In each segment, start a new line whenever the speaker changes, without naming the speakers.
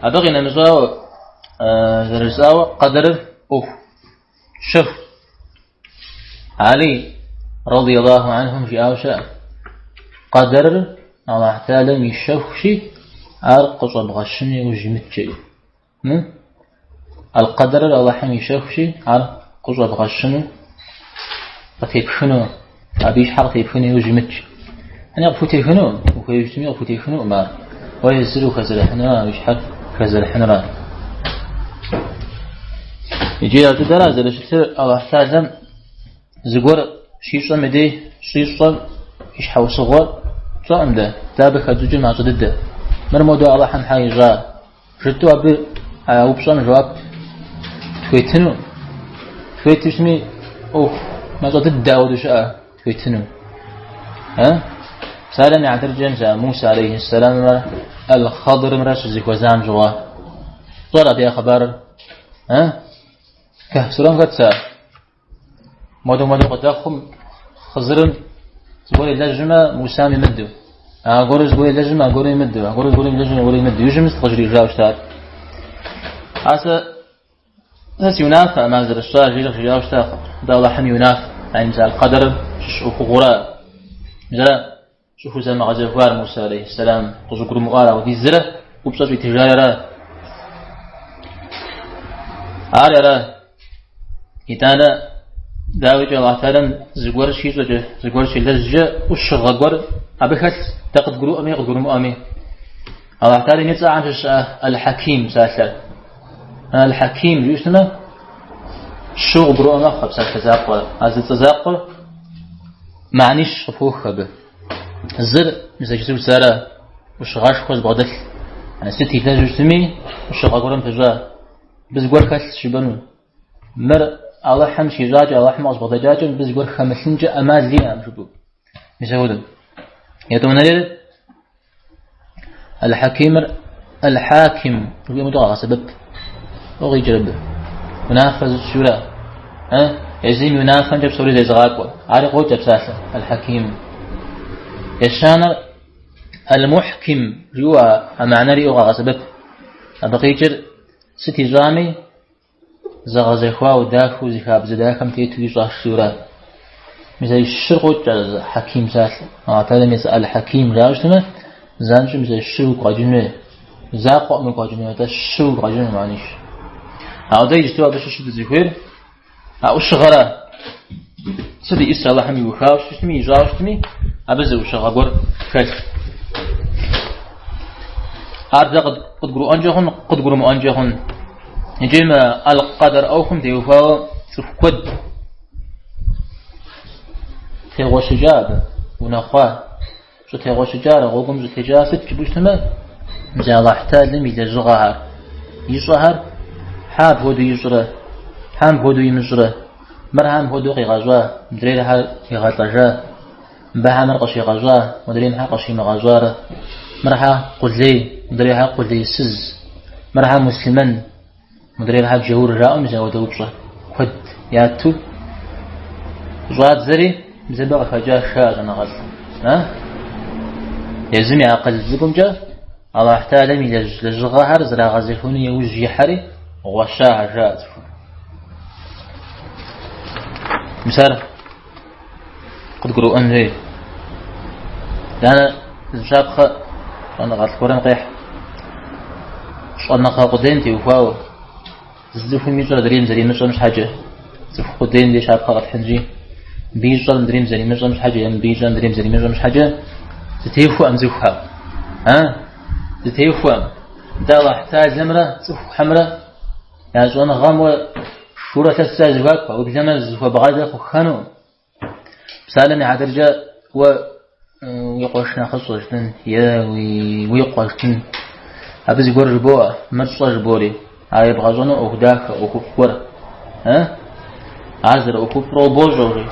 Абы къинэмыщӏауэ, зэрыжысӏауэ, къэдэрыр ӏуэху щэху. Али, رضي الله عنه, жиӏауэ щыӏэ. Къэдэрыр Аллахь Тэхьэлам и щэхущи, ар къыщӏэбгъэщыну иужь имыт жери. Аль-Къэдэрыр Аллахьым и щэхущи, ар къыщӏэбгъэщыну, къытепхыну, абы и щхьэр къытепхыну иужь имыт. Яни къыпхутехынукъым, ухуейуэ щытми къыпхутехынукъым ар. Уэ езыр ухэзэрыхьынура, уи щхьэр хэзэрыхьынура. Иджы ар дыдэра зэрыщытыр Аллахь Тэхьэлам зыгуэр щищӏэм и дей щӏищӏэм и щхьэусыгъуэр тщӏэкъым дэ, дэ абы хэтщӏыкӏыр мащӏэ дыдэ. Мыр модэу Аллахьым хьэ ищӏа? Жытӏэу абы а упщӏэм жэуап тхуетыну, тхуету щытми, ӏуэху мащӏэ дыдэ ауэдэу щыӏэ тхуетыну. Псалъэм и хьэтыркӏэ, мис а Муса алейхи сэламымрэ Аль-Хъадырымрэ щызэхуэзам щыгъуэ. Пщӏэрэ абы я хъыбарыр? Кэхф сурэм хэтщ ар. Модэу модэу къыдэхъум, Хъызырым зыгуэр илэжьмэ, Мусам имыдэу. Аргуэру зыгуэр илэжьмэ, аргуэру имыдэу. Аргуэру зыгуэр илэжьмэ, аргуэру имыдэу. Иужьым сыт къыжриӏэжауэ щытар? Ар сэ сэ си унафэкъым ар зэрысщӏар, жери къыжриӏауэ щытакъым. Атӏэ Аллахьым и унафэ, яни мис аль-Къэдэрым щыщ ӏуэхугъуэра. Мис ара щӏыхузэмыгъэзэхуар Муса алейхи сэлам къыщӏыгурымыӏуар ауэдизрэ упщӏэ щӏитыжар ара. Ар ара. Итӏанэ, дауикӏ, Аллахь Тэхьэлам зыгуэр щищӏэкӏэ, зыгуэр щилэжькӏэ ӏущыгъэ гуэр абы хэлъ, дэ къыдгурыӏуэми къыдгурымыӏуэми. Аллахь Тэхьэлам и цӏэхэм щыщ Аль-Хьэким псалъэр. Аль-Хьэким жиӏэу щытмэ, щы къыбгурыӏуэ мэхъу а псалъэ закъуэр. А зы цӏэ закъуэр мыхьэнищ къыпхуох абы. Зыр, мис а жысӏэу щытара, ӏущыгъэшхуэ зыбгъэдэлъ. Сыт илэжьу щытми, ӏущыгъэ гуэрым пыщӏа. Мыбы зыгуэр хэлъщ жыпӏэну. Мыр Алыхьым щищӏакӏэ, Алыхьым къызбгъэдэкӏакӏэ, мыбы зыгуэр хэмылъынкӏэ ӏэмал иӏэкъым жыпӏэу. Мис апхуэдэу. Етӏуанэрейр Аль-Хьэкимыр Аль-Хьаким жыхуиӏэм хуэдэу къагъэсэбэп. Сыт къикӏыр абы? Унафэ зыщӏ жиӏэура? Езым и унафэмкӏэ псори зезыгъакӏуэ. Ари къокӏ а псалъэ Аль-Хьэким. Ещанэр Аль-Мухьким жиӏэу а мыхьэнэр иӏэу къагъэсэбэп. Абы къикӏыр сыт ищӏами, зэгъэзэхуауэ, дахэу, зы хабзэ дахэм тету ищӏащ жиӏэура. Мис а щыр къокӏ а Хьэким псалъэм. Аллахь Тэхьэлам и цӏэ Аль-Хьэким жаӏэу щытмэ, занщӏэу мис а щыр уигу къэкӏын хуей. Закъуэкъым уигу къэкӏын хуей, атӏэ щы уигу къэкӏыну мыхьэнищ. Ауэ дэ иджыпсту абы щыщу дызыхуейр а ӏущыгъэра. Сыт иӏыс Аллахьым иухауэ щытми, ищӏауэ щытми, абы зы ӏущыгъэ гуэр хэлъ. Ар дэ къыдгурыӏуэнкӏэ хъун, къыдгурымыӏуэнкӏэ хъун. Иджы мы Аль-Къэдэр ӏуэхум теухуауэ цӏыху куэд тегъуэщыкӏа абы, унэхъуа. Щӏытегъуэщыкӏар, гъуэгум щӏытекӏар сыт жыпӏэу щытмэ, мис Аллахь Тэхьэлам и лэжьыгъэхэр, ищӏэхэр хьэ апхуэдэу ищӏрэ, хьэ мыпхуэдэу имыщӏрэ, мыр хьэ мыпхуэдэу къигъэщӏа, мыдрейр хьэ игъэлӏэжа, мыбы хьэ мыр къыщигъэщӏа, мыдрейм хьэ къыщимыгъэщӏарэ, мыр хьэ къулей, мыдрейр хьэ къулейсыз, мыр хьэ муслъымэн, Мыдрейр хьэ джаур жаӏэу мис апхуэдэ упщӏэ куэд яту щӏадзэри, мис абы къыхэкӏа ша щӏэныгъэлӏ. Езым и акъыл цӏыкӏумкӏэ Аллахь Тэхьэлам и лэжьыгъэхэр зэрагъэзэхуэну иужь ихьэри гъуэщахэр жаӏэ цӏыхум. Мис ар къыдгурыӏуэн хуей. Итӏанэ зы щапхъэ щӏэныгъэлӏ гуэрым къехь. Щӏэныгъэ къудейм теухуауэ зы цӏыхум ищӏэр адрейм зэримыщӏэм щхьэкӏэ, цӏыху къудейм дей щапхъэ къэтхьынщи, мыбы ищӏэр мыдрейм зэримыщӏэм щхьэкӏэ е мыбы ищӏэр мыдрейм зэримыщӏэм щхьэкӏэ зэтехуэкъым цӏыхухэр. А? Зэтехуэкъым. Нтӏэ Аллахь Тэхьэлэмрэ цӏыхухэмрэ я щӏэныгъэм уэ шурэ лъэсрэ я зэхуаку, уеблэмэ зыхуэбгъадэ хъуххэну. Псалъэм и хьэтыркӏэ уэ уи къуэш нэхъыщӏэ жытӏэн е уи къуэ жытӏэн. Абы зыгуэр жыбоӏэ, мыр щӏэ жыбори. Ар ебгъэщӏэну ӏуэху дахэ, ӏуэхуфӏ гуэр. Ар зэрыӏуэхуфӏыр уэ бощӏэ уже.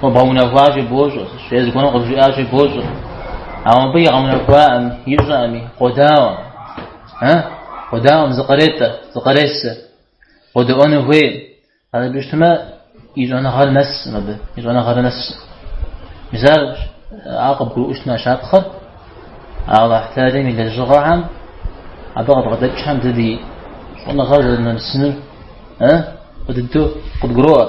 Уэ бгъэунэхуащи бощӏэ, е зыгуэрым къыбжиӏащи бощӏэ. Ауэ мыбы игъэунэхуаӏым, ищӏэӏыми, къодаӏуэм. Къодаӏуэм зыкъретӏэ, зыкъресэ. Къодэӏуэну хуей. Ар щытмэ, и щӏэныгъэр нэскъым абы, и щӏэныгъэр нэскъым. Мис ар ар къыбгурыӏуэу щытмэ щапхъэр, Аллахь Тэхьэлам и лэжьыгъэхэм абы къыбгъэдэкӏхэм дэ ди щӏэныгъэр зэрынэмысынур фӏы дыдэу къыдгуроӏуэ.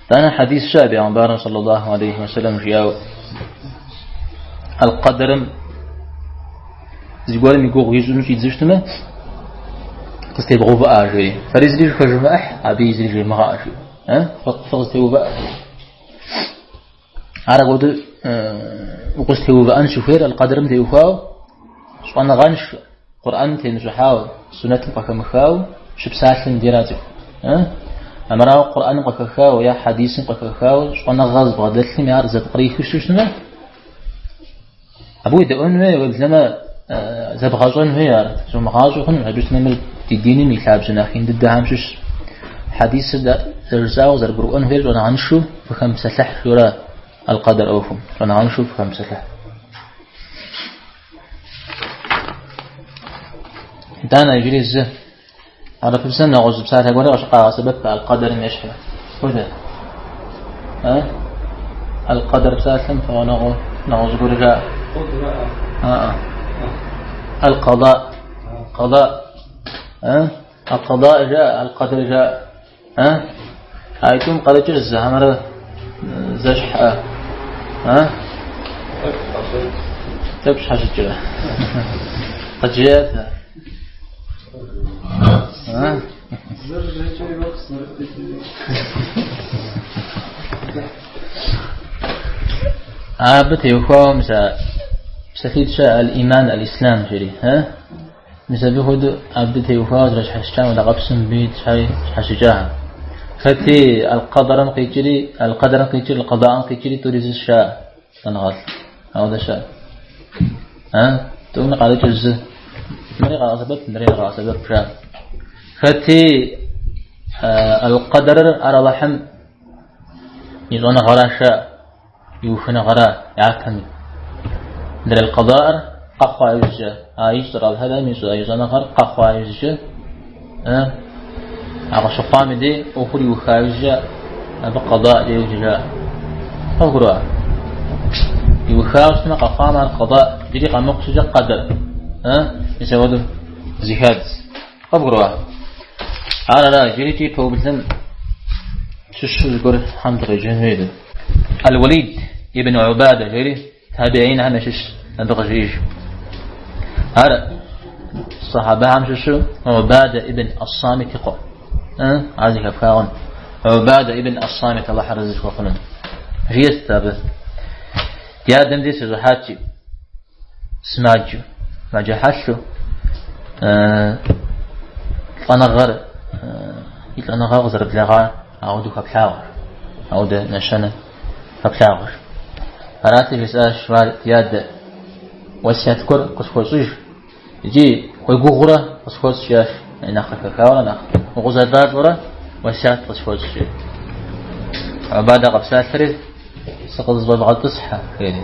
Итӏанэ хьэдис щыӏэ бегъымбарым саллаллаху алейхи вассалам жиӏауэ аль-къэдэрым зыгуэрым и гугъу ищӏыну щӏидзэу щытмэ, къызтевгъэувыӏэ жери. Фэри зыри хэжымыӏыхь, абыи зыри жевмыгъэӏэ жи. Фыкъызтеувыӏэ. Ар апхуэдэу укъызтеувыӏэн щыхуейр аль-къэдэрым теухуауэ, щӏэныгъэншэ, Къурӏэным темыщӏыхьауэ, суннэтым къыхэмыхауэ щыпсалъэм дера цӏыху. Амырауэ Къурӏэным къыхэхауэ е хьэдисым къыхэхауэ щӏэныгъэ зыбгъэдэлъым ар зэпкърихыу щытмэ, абы уедэӏуэн хуей, уеблэмэ зэбгъэщӏэн хуей ар, зумыгъащӏэу хъунукъым, абы щытмэ мыр ди диным и лъабжьэ нэхъ ин дыдэхэм щыщщ. Хьэдисыр зэрыжысӏауэ зэрыбгурыӏуэн хуейр щӏэныгъэншэу фыхэмыпсэлъыхь жиӏэурэ аль-къэдэр ӏуэхум, щӏэныгъэншэу фыхэмыпсэлъыхь. Итӏанэ иджыри зы хьэрыпыбзэм нэгъуэщӏ псалъэ гуэрэ къыщыкъагъэсэбэп аль-къэдэрым ещхьу. Хуэдэ? А? Аль-къэдэр псалъэм пэгъунэгъуу нэгъуэщӏ гуэр жаӏэ. Аа. Аль-къада. Къада. А? Аль-къада жаӏэ, аль-къэдэр жаӏэ. А? Аитӏум къарыкӏыр зы хьэмэрэ зэщхьэ? А? Тӏэкӏу щхьэщыкӏрэ? Къыджеӏэт. А?
Зыр жьэкӏэ йоплъ, зыр ӏэкӏэ йоплъ.
Абы теухуауэ мис а псалъитӏ щыӏэ аль-иман, аль-ислам жери. А? Мис абы хуэдэу абы теухуауэ зэрыщхьэщыкӏам хуэдэкъэпсым мыбы щхьэи щхьэщыкӏахэм. Хэти аль-къэдэрым къикӏри, аль-къэдэрым къикӏри, аль-къадаӏым къикӏри тӏури зыщ жаӏэ щӏэныгъэлӏ. Ауэдэ щыӏэ. А? Тӏуми къарыкӏыр зы. Мыри къагъэсэбэп, мыри къагъэсэбэп жаӏэ. Хэти аль-къэдэрыр ар Алыхьым и щӏэныгъэра жаӏэ. Иухыныгъэра япэми. Мыдрей аль-къадаӏыр къэхъуа иужькӏэ, а ищӏэр, Алыхьым ищӏэ, и щӏэныгъэр къэхъуа иужькӏэ, а къыщыхъуам и дей ӏуэхур иуха иужькӏэ, абы къада йоджэ жаӏэ. Къывгурыӏуа? Иухауэ щытмэ къэхъуам ар къада, иджыри къэмыхъу щӏыкӏэ къэдэр. Мис апхуэдэу зэхадз. Къывгурыӏуа? Ар ара, иджырикӏи пэублэм щыщу зыгуэр хьэм дыкъеджэн хуейт. Аль-Валид ибн Убадэ жери табиинхэм ящыщ абы къыжиӏэж. Ар сахьабэхэм щыщу Убадэ ибн Ас-Самит и къуэ. Ар зэхэфхагъэн. Убадэ ибн Ас-Самит Аллахь арэзы зыхуэхъуным. Жиӏэт абы. Ди адэм дей сыщӏыхьати, сымаджэу, сымаджэ хьэлъэу, лӏэныгъэр, и лӏэныгъэр къызэрыблэгъар ауэдэу хэплъагъуэр, ауэдэ нэщэнэ хэплъагъуэр. Арати жесӏащ, ар ди адэ, уэсят гуэр къысхуэщӏыж, икӏи уегугъурэ къысхуэщӏ, жиӏащ, нэхъ къыхэхауэрэ нэхъ укъызэлӏалӏэурэ уэсят къысхуэщӏ, жиӏэри. Убадэ къэпсалъэри, Сыкъызыфӏэвгъэтӏысхьэ, жери,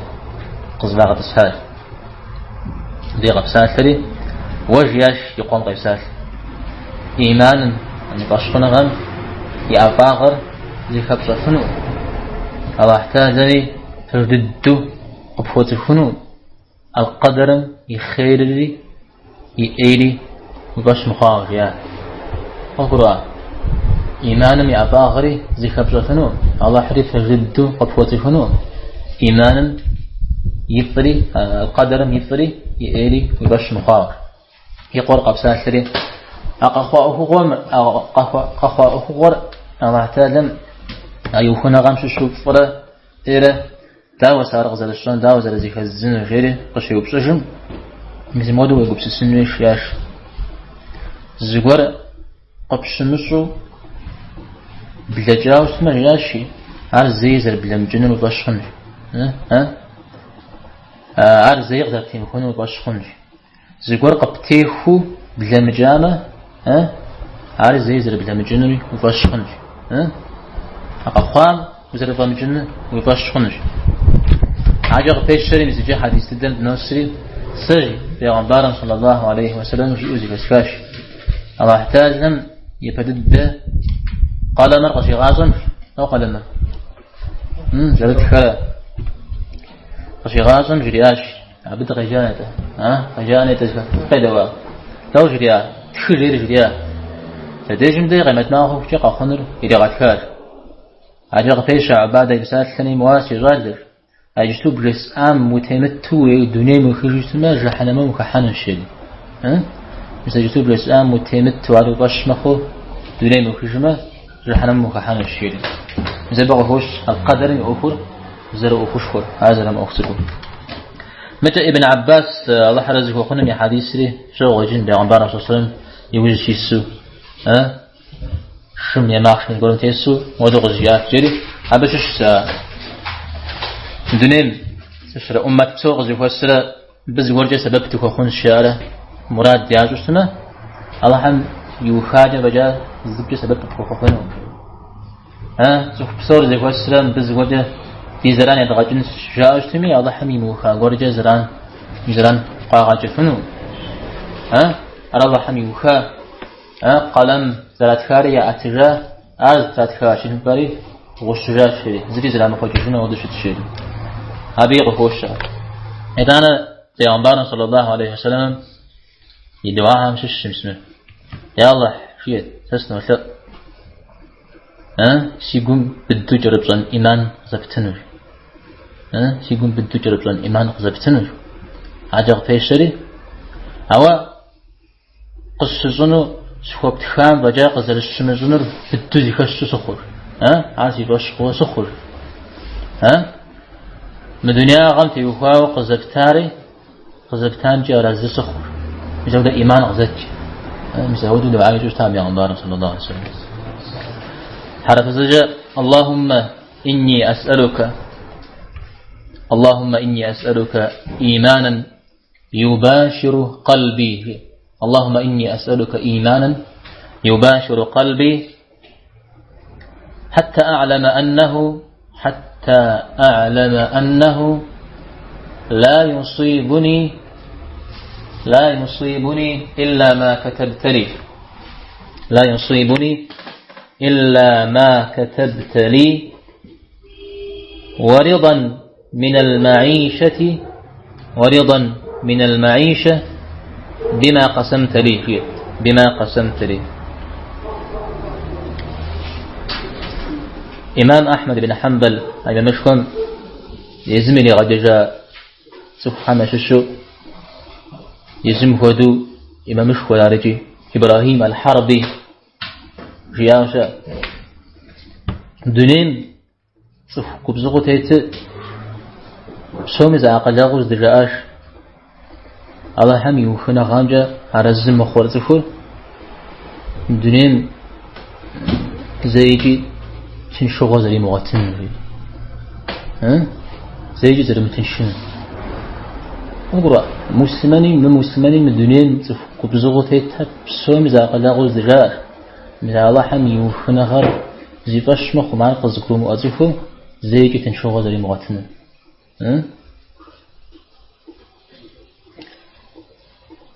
къызыфӏагъэтӏысхьащ. Ди къэпсалъэри, уэ жиӏащ и къуэм къепсалъэ. Иманым, и фӏэщхъуныгъэм и ӏэфӏагъыр зыхэпщӏэфыну, Аллахь Тэхьэлэри пэж дыдэу къыпхуэцӏыхуну, Аль-Къэдэрым и хъерри и ӏейри уи фӏэщ мыхъуауэ, жиӏа. Къывгурыӏуа? Иманым и ӏэфӏагъри зыхэпщӏэфыну, Аллахьри пэж дыдэу къыпхуэцӏыхуну, иманым и фӏыри, Аль-Къэдэрым и фӏыри, и ӏейри уи фӏэщ мыхъуауэ. И къуэр къэпсалъэри, а къэхъуа ӏуэхугъуэм, а къэхъуа ӏуэхугъуэр Аллахь Тэхьэлэм а иухыныгъэм щыщу фӏырэ ӏейрэ Дауэ сэ ар къызэрысщӏэн, дауэ зэрызэхэздзынур, жери къыщеупщӏыжым, мис мыуэдэу уегупсысын хуейщ, жиӏащ. Зыгуэр къыпщымыщӏу блэкӏауэ щытмэ, жиӏащи, ар зэи зэрыблэмыкӏынур уи фӏэщ хъунщ. Ар зэи къызэрыптемыхуэнур уи фӏэщ хъунщ. Зыгуэр къыптехуу блэмыкӏамэ, ар зэи зэрыблэмыкӏынури уи фӏэщ хъунщ. А къэхъуам узэрыфӏэмыкӏынур уи фӏэщ хъунщ. Акӏэ къыпещэри, мис иджы хьэдис дыдэм дыносри, сэ бегъымбарым саллаллаху алейхи уэсэлэм жиӏэу зэхэсхащ. Аллахь Тэхьэлэм япэ дыдэ къалэмыр къыщигъащӏэм, о къалэмыр? Зэрытхэрэ къыщигъащӏэм жриӏащ. Абы дыкъеджа нетӏэ. А? Къеджа нетӏэ къедэуа. Дауэ жриӏа? Тхы жери жриӏа. Абдежым дей къемэт махуэ хъухукӏэ къэхъунур иригъэтхащ. Адэкӏэ къыпещэ Убадэ и псалъэми, Моуа си щӏалэр. А иджыпсту бжесӏам утемыту дунейм уехыжу щытмэ, жыхьэнэмэм ухыхьэнущ, жери. Мис а иджыпсту бжесӏам утемыту, ар уи фӏэщ мыхъуу дунейм уехыжмэ, жыхьэнэмэм ухыхьэнущ, жери. Мис абы къыхощ а къэдэрым и ӏуэхур зэрыӏуэхушхуэр, ар зэрымыӏуэху цӏыкӏур. Мыкӏэ Ибн Аббас Алыхь арэзы хуэхъуным и хьэдисри щӏыгъу иджын бегъымбар алейхьи сэлам и ужь ису, шым е махъшэм зыгуэрым тесу муэдэу къызжиӏат жери, абы щыщ дунейм щыщрэ ӏуммэт псо къызэхуэсрэ мыбы зыгуэркӏэ сэбэп дыхуэхъунщ жаӏэрэ мурад ящӏу щытмэ, Алыхьым иухакӏэ фӏэкӏа зыкӏэ сэбэп къыпхуэхъуфынукъым. Цӏыху псор зэхуэсрэ мыбы зыгуэркӏэ ди зэран едгъэкӏынщ жаӏэу щытми, Алыхьым имыуха гуэркӏэ зэран и зэран къагъэкӏыфыну. Ар Алыхьым иуха. Къалэм зэратхари яӏэтыжа, ар зытратха тхылъымпӏэри гъущыжащ жери, зыри зэрамыхъуэкӏыжыну ауэдэу щытщ жери. Абыи къыхощ ар. Итӏанэ Пейгъэмбарым саллаллаху алейхи вассаламым и дуахэм щыщщ мис мыр. Я Аллахь, жиӏэт, сэ сынолъэӏу. Си гум быдэу кӏэрыпщӏэн ӏиман къызэптынущ. Си гум быдэу кӏэрыпщӏэн ӏиман къызэптынущ. Адэкӏэ къыпещэри, ауэ къысщыщӏыну схуэптхам фӏэкӏа къызэрысщымыщӏынур быдэу зыхэсщӏу сыхъур. Ар си фӏэщ хъууэ сыхъур. Мы дунягъэм теухуауэ къызэптари, къызэптамкӏи арэзы сыхъур. Мис апхуэдэ ӏиман къызэт. Мис апхуэдэу дуӏа ищӏу щыта бегъымбарым саллаллаху алейхи вассалам. Хьэрыпыбзэкӏэ Аллахуммэ инни асӏалука Аллахуммэ инни асӏалука иманан يباشر قلبي اللهم إني أسألك إيمانا يباشر قلبي حتى أعلم أنه حتى أعلم أنه لا يصيبني لا يصيبني إلا ما كتبت لي لا يصيبني إلا ما كتبت لي ورضا من المعيشة ورضا من المعيشة بما قسمت لي بما قسمت لي Имам Ахьмэд ибн Хьэмбэл имамышхуэм езым иригъэджэжа цӏыхухэм ящыщу езым хуэдэу имамышхуэ ар икӏи Ибрахим аль-Хьэрби жиӏауэ щыӏэ. Дунейм Цӏыху губзыгъэу тетыр псоми зэакъылэгъуу зэдыжаӏащ. Алыхьым и ухыныгъэмкӏэ арэзы мыхъур цӏыхур дунейм зэикӏи тыншыгъуэ зэримыгъуэтынур. Зэикӏи зэрымытыншынур. Угурыӏуа, муслъымэни мымуслъымэни мы дунейм цӏыху губзыгъэу тетхэр псоми зэакъылэгъуу зэдыжаӏащ. Мис Алыхьым и ухыныгъэр зи фӏэщ мыхъум, ар къызыгурымыӏуэ цӏыхум зэикӏи тыншыгъуэ зэримыгъуэтынур.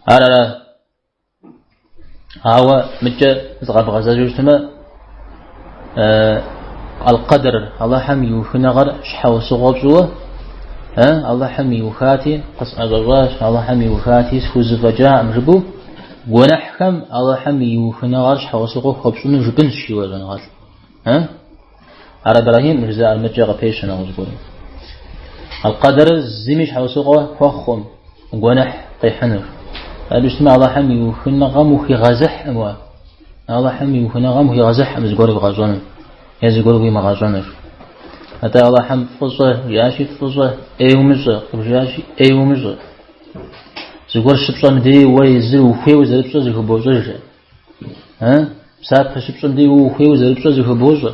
Ар ара? Ауэ мыкӏэ зыкъэбгъэзэжу щытмэ, аль-къэдр, Алыхьым и ухыныгъэр щхьэусыгъуэ пщӏыуэ, Алыхьым иухати къысӏэщӏэщӏащ, Алыхьым иухати схузэфӏэкӏакъым жыпӏэу, Гуэныхьхэм Алыхьым и ухыныгъэр щхьэусыгъуэ хуэпщӏыну жыпӏынщ, жиӏэу щӏэныгъэлӏ. Ар Ибрахим жызыӏэр мыкӏэ къыпещэ нэгъуэщӏ гуэрым. Аль-къэдэрыр зыми щхьэусыгъуэ хуэхъукъым гуэныхь къихьынур. Абы щытмэ Алыхьым и ухыныгъэм ухигъэзыхькъым уэ. Алыхьым и ухыныгъэм ухигъэзыхькъым зыгуэр уигъэщӏэну е зыгуэр уимыгъэщӏэнур. Атӏэ Алыхьым фӏы щӏэ жиӏащи фӏы щӏэ, ӏей умыщӏэ, къыбжиӏащи ӏей умыщӏэ. Зыгуэр щыпщӏэм дей уэ езыр ухуейуэ зэрыпщӏэр зыхыбощӏэж. Псапэ щыпщӏэм дей уэ ухуейуэ зэрыпщӏэр зыхыбощӏэ.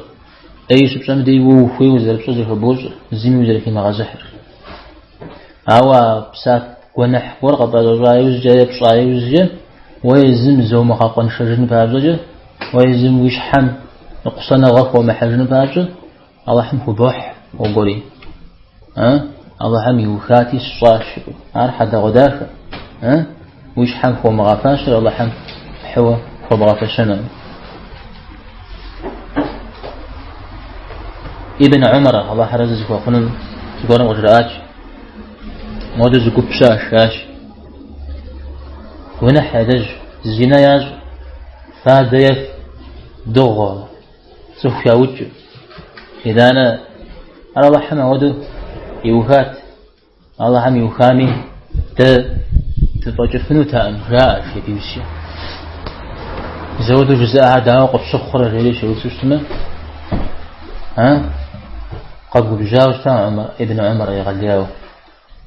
ӏей щыпщӏэм дей уэ ухуейуэ зэрыпщӏэр зыхыбощӏэ, зыми узэрыхимыгъэзыхьыр. Ауэ а псап гуэныхь гуэр къэпӏэщӏэщӏа иужькӏэ е пщӏа иужькӏэ уэ езым зомыгъэкъуэншэжын папщӏэкӏэ, уэ езым уи щхьэм ныкъусаныгъэ хуомыхьыжын папщӏэ, Алыхьым хубохь гъуэгури. Алыхьым иухати сщӏащ. Ар хьэдэгъуэдахэ. Уи щхьэм хуомыгъэфащэр Алыхьым пхьыуэ хуэбгъэфэщэну. Ибн Умар, Алыхь арэзы зыхуэхъуным зыгуэрым къыжраӏащ. Модэу зы гуп щыӏэщ, жиӏащ. Гуэныхь ялэжь, зинэ ящӏ, фадэ еф, дыгъуэ, цӏыху яукӏ. Итӏанэ ар Алыхьым ауэдэу иухат. Алыхьым иухами дэ дыфӏэкӏыфынутэкъым, жаӏэ, жи абы иужькӏэ. Мис ауэдэу жызыӏэхэр дауэ къыпщыхъурэ, жери щеупщӏу щытмэ, а? Къэгубжьауэ щыта Умар, Ибн Умар егъэлеяуэ.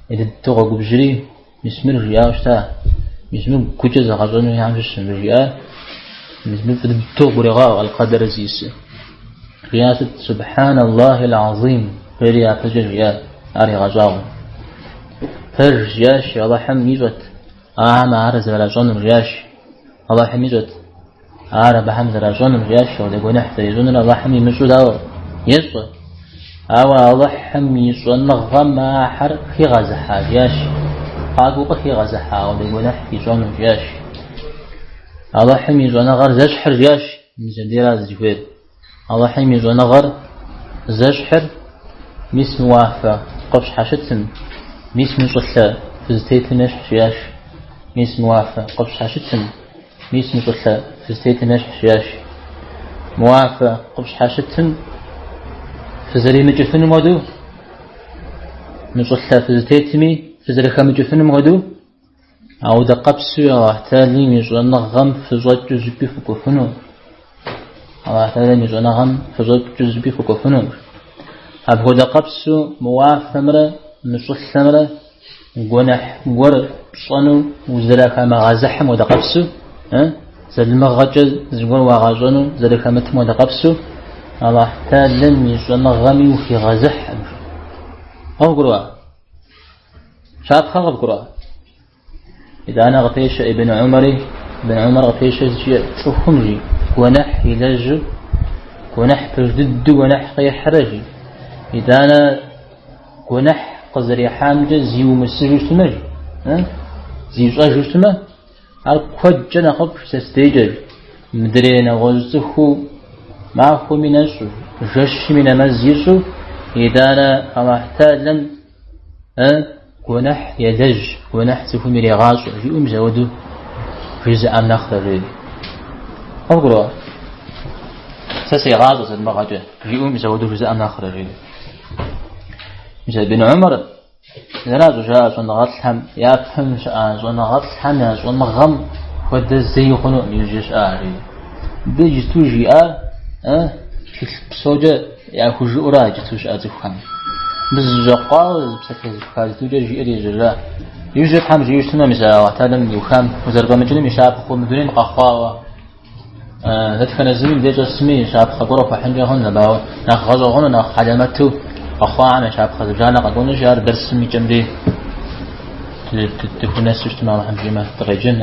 Ӏей дыдэу къэгубжьри, мис мыр жиӏауэ щыта. Мис мыр гукӏэ зэгъэщӏэну хуейхэм щыщ мыбы жиӏар. Мис мыр фӏы дыдэу къыгурегъаӏуэ аль-къэдэр зиӏысыр. Жиӏа сыт? Субхьан Аллахи аль-азим, жери япэкӏэ жиӏа, ар игъэщӏагъуэу. Пэж жиӏащ, Аллахьым ищӏэт, ахэм ар зэращӏэнур жиӏащ. Аллахьым ищӏэт, ар абыхэм зэращӏэнур жиӏащ, ауэдэ гуэныхь зэрищӏэнур Аллахьым имыщӏэу дауэ? Ещӏэ. Ауэ Аллахьым и щӏэныгъэм ахэр хигъэзыхьа жиӏащ. Къакӏуэу къыхигъэзыхьа ауэдэ гуэныхь ищӏэну жиӏащ. Аллахьым и щӏэныгъэр зэщхьыр жиӏащ. Мис абдейра зыхуейр. Алыхьым и щӏэныгъэр зэщхьыр мис мы уафэ къыфщхьэщытым, мис мы щӏылъэ фызытетым ещхь жиӏащ. Мис мы уафэ къыфщхьэщытым, мис мы щӏылъэ фызытетым ещхь жиӏащ. Мы уафэ къыфщхьэщытым фызэримыкӏыфынум хуэдэу, мы щӏылъэ фызытетми фызэрыхэмыкӏыфынум хуэдэу, Ауэдэ къэпсу Аллахь Тэхьэлам и щӏэныгъэм фыщӏэкӏыу зыщӏыпӏи фыкӏуэфыну. Аллахь Тэхьэлам и щӏэныгъэм фыщӏэкӏыу зыщӏыпӏи фыкӏуэфыну. Апхуэдэ къэпсу мы уафэмрэ мы щӏылъэмрэ гуэныхь гуэр пщӏэну узэрахамыгъэзыхьым хуэдэ къэпсу, залымыгъэкӏэ зыгуэр уагъэщӏэну зэрыхэмытым хуэдэ къэпсу, Аллахь Тэхьэлам и щӏэныгъэми ухигъэзыхькъым. Къывгурыӏуа? Щапхъэ къывгурыӏуа? Итӏанэ къыпещэ Ибн Умари, Ибн Умар къыпещэ зыкӏи цӏыхум жи, гуэныхь илэжьу, гуэныхь пэж дыдэу гуэныхь къихьрэ жи. Итӏанэ гуэныхь къызэрихьамкӏэ зиумысыжу щытмэ жи, зищӏэжу щытмэ, ар куэдкӏэ нэхъыфӏщ сэ си дежкӏэ жи. Мыдрей нэгъуэщӏ цӏыхуу махуэми нэщӏу, жэщми нэмэз ищӏу, итӏанэ Аллахь Тэхьэлам Гуэныхь елэжь, гуэныхь цӏыхум ирегъащӏэ, жиӏэу мис ауэдэу жызыӏэм нэхърэ жери. Къывгурыӏуа? Сэ сегъащӏэ залымыгъэкӏэ, жиӏэу мис ауэдэу жызыӏэм нэхърэ жери. Мис Ибн Умар зэра щӏыжаӏэ щӏэныгъэлӏхэм, япэм щыӏа щӏэныгъэлӏхэм я щӏэныгъэм хуэдэ зэи хъунукъым иужькӏэ щыӏа жери. Мыбы иджыту жиӏар тхылъ псокӏэ Яхужыӏэура иджыту щыӏэ цӏыхухэм. Мыбы зэщӏэкъуауэ зы псалъэ зэпха зытукӏэ жиӏэри ежьэжа. Иужькӏэ Тхьэм жиӏэу щытмэ, мис Аллахь Тэхьэлам иухам узэрыфӏэмыкӏыным и щапхъэу мы дунейм къэхъуауэ, дэтхэнэ зыми мыбдеж щӏэсми щапхъэ гуэр къыхуэхьынкӏэ хъунщ абы, ауэ нэхъ гъэщӏэгъуэну, нэхъ хьэлэмэту къэхъуахэм я щапхъэ зыбжанэ къэкӏуэнущи, ар дэрсым и кӏэм дей дыхунэсу щытмэ, Аллахьым жиӏэмэ, дыкъеджэн.